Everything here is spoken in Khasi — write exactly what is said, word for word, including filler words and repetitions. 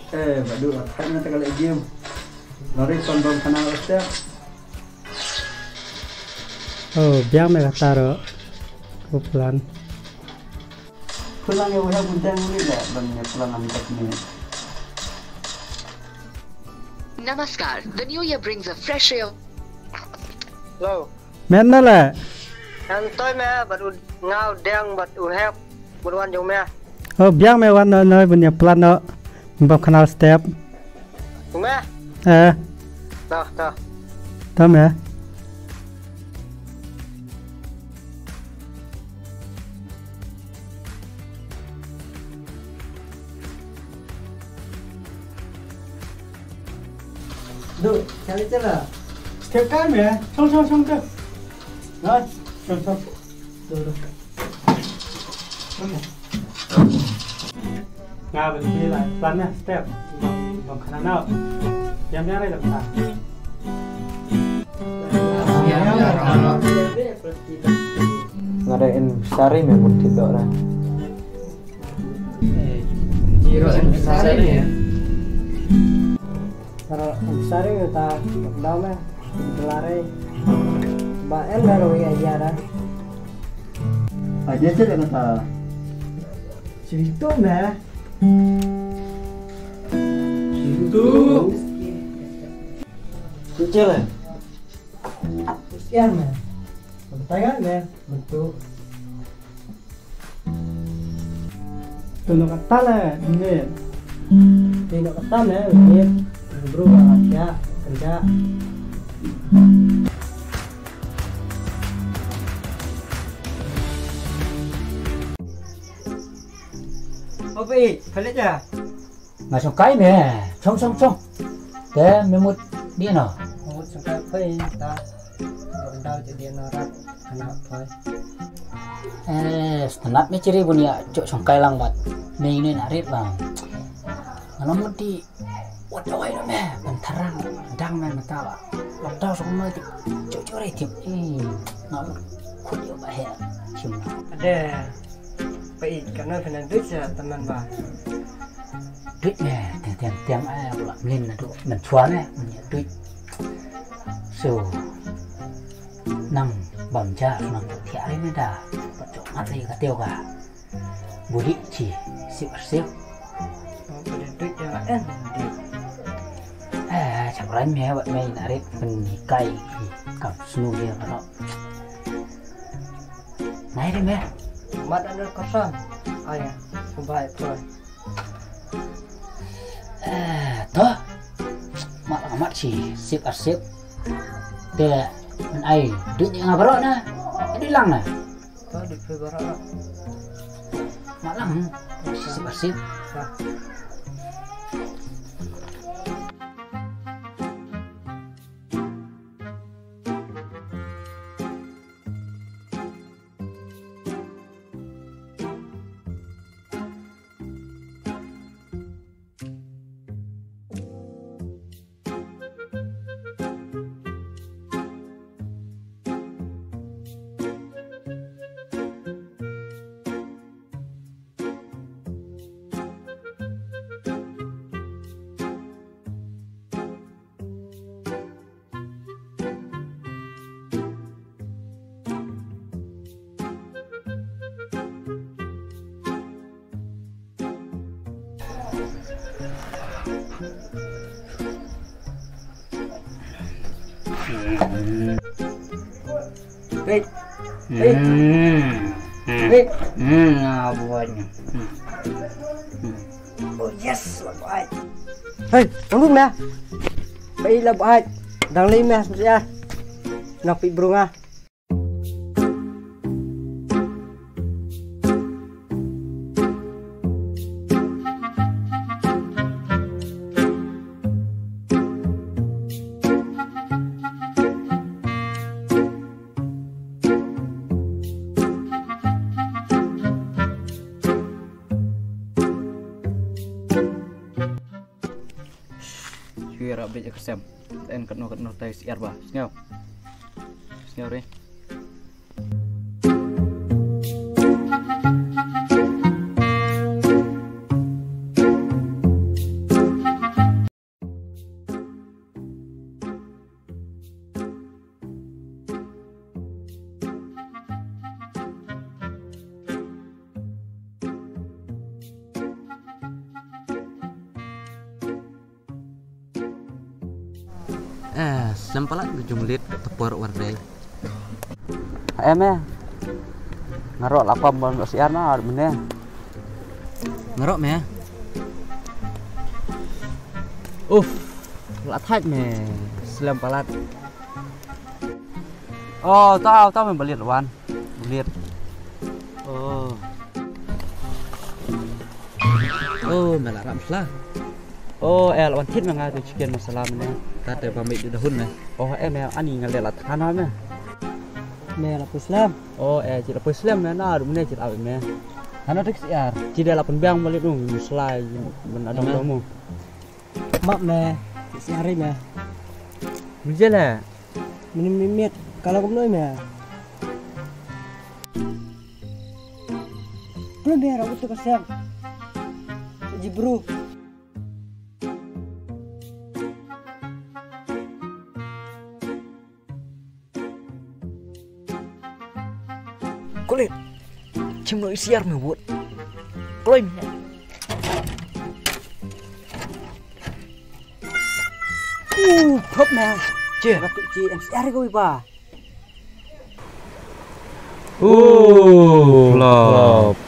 Eh, badu, attack na ta ka leh game. Lari kon bom khana step. Oh, biang me kata ro. Ko plan. Ko lang ya wahab untang ulit la, ban ya plan am tak ni. Namaskar. The new year brings a fresh ray of Hello. Men na le. Antoi me bad u ngau deng bad u hep bad wan jong me. Oh, biang me wan no no ban ya plan no. Bam khana step. Me. Eh. Dah, dah. Dah me. Duh, kali chala. Step kan me. Chong chong chong tu. Nah, chong chong. Duh, duh. Nga ban pi la plan na step. Bang bang khana nau. Yam yam rai lam ta. Nga da in sari me mut thit doh ra. Zero and sari. Pero sari ta dau me belare. Ba en me lo ya ya da. Aja je kata. Cerita me. Cerita. Cerita le. Sekian me. Pertanyaan me. Betul. Tino kata le, Mit. Tino kata le, Mit. Bru ba ya, kerja. Opi, kali ja. Nga shongkai me, chong chong chong. Te me mut dih no. Mut shongkai poi ta. Dok dau je dih no rat kana poi. Eh, stanat me chiri bunia chok shongkai lang bat. Me ini na rit lang. Ngano mut di wat dawai no me, ban tharang dang me mata ba. Lok dau song me di chok chok rai tip. Eh, ngano khut yo ba he. Chim. Ade. Poi kana kana dut sa teman ba. Duit me, tiang tiang tiang ai aku lak mlin na duit mentua me, punya duit. So nang bam ja nang tiak ai me da. Pat jok mat lagi ka teo ka. Budik ci sip sip. Pada duit yang lain duit. Eh, cak ran me wat me narik penikai kam snu dia kalau. Nai deh me. Mat anda kosong. Ayah, kubai koi. Eh, to. Mat amat si sip arsip. Te men ai duit nga baroh na. Duit lang na. To duit pe baroh. Mat lang. Sip arsip. Hey. Hey. Hmm. Hmm. Hey. Hmm, ah, buatnya. Hmm. Hmm. Oh yes, lah buat. Hey, tunggu meh. Baiklah buat. Dang lei meh sebentar. Nak pi berunga. Shu ïarap beit ïa ka sem. En katno katno tai syiar ba. Sngew. Sngew re. Eh, slem palat ka jong lit ka tepor wardei. Em eh. Ngarok la pam ban siar na ar mene. Ngarok me. Uf, la thait me. Slem palat. Oh, tau tau me balit wan. Balit. Oh. Oh, me la ram sla. Oh, eh, la wan thit me nga tu chicken masala mene. Ka te ba me du dahun me. Oh, eh, me ani nga le la thana me. Me la pui slem. Oh, eh, ci la pui slem me na du mene ci la me. Hano tek siar. Ci de la pun biang balit nu masala men adong dong mu. Map me, siar me. Mujhe le. Mini mimit, kalau kumno me. Belum biar aku tuh kasihan. Jibru. Kulit. Chim no isiar me wot. Kloi me. Uh, prop me. Che. Aku ci en siar ko iba. Uh, flop.